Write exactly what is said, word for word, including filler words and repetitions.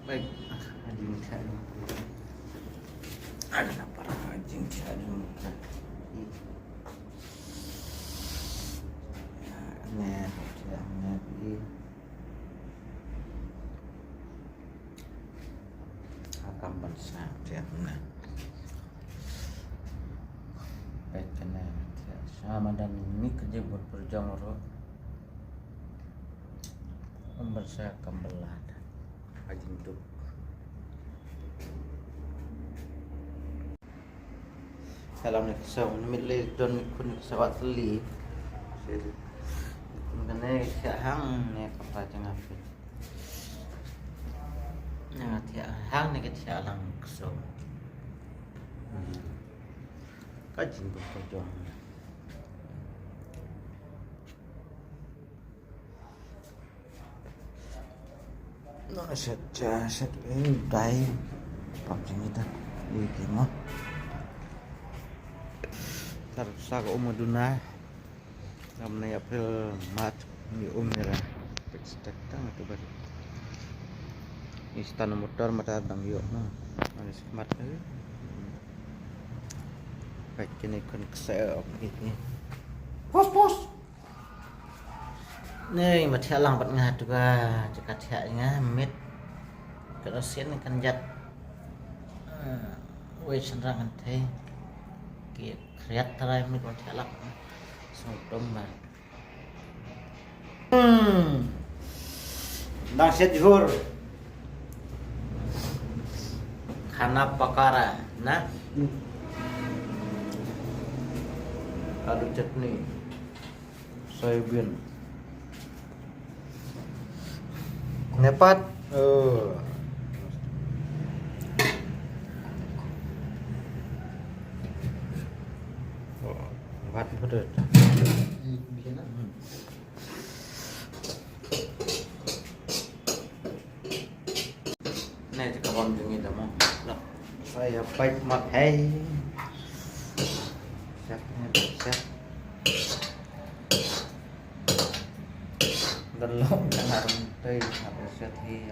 Baik, ah, jingthiah jong. Ada apa lah jingthiah jong. Ya, ne, thiah ne, pi. Akam ban sa thiah ne. Baik, kane thiah sa madan ni ka jingpyrjong ruh. Ym ban sa kam bala da. Ka jingduk. Ka long ne ka sew, ne mit lei don ne khun ne ka sew at lei. Khun kane ka thiah hang ne ka pa jong nga phi. Ne ka thiah hang ne ka thiah lang ka sew. Hmm. Ka jingduk ka jong. Na, set, set, eh, dai. Pam sini dah. Ui, kima. Tar sa ka um duna. Ngam na April, March, ni um ni ra. Pek setek tang tu baru. Ni stand motor mata dang yok na. Mana semat, eh. Pek kini kan kese, ok, ni. Pos, pos. Nei, ma thiah lang pat nga tu ka, jaka thiah nga, mit. Ka da sien kan jat. Ah, wei shynrang kan thei. Ki khriat tharai mit ma thiah lang. Sngewdom ba. Hmm. Dang shet jhur. Khana pakara, na? Alu chutney. Soybean. Ne pat. Oh. Pat betul. Nai, cakap bang jengit dah mo. Lah. Saya baik mat hai. Siap ni, siap. Dan lo jangan tei, apa siap hi.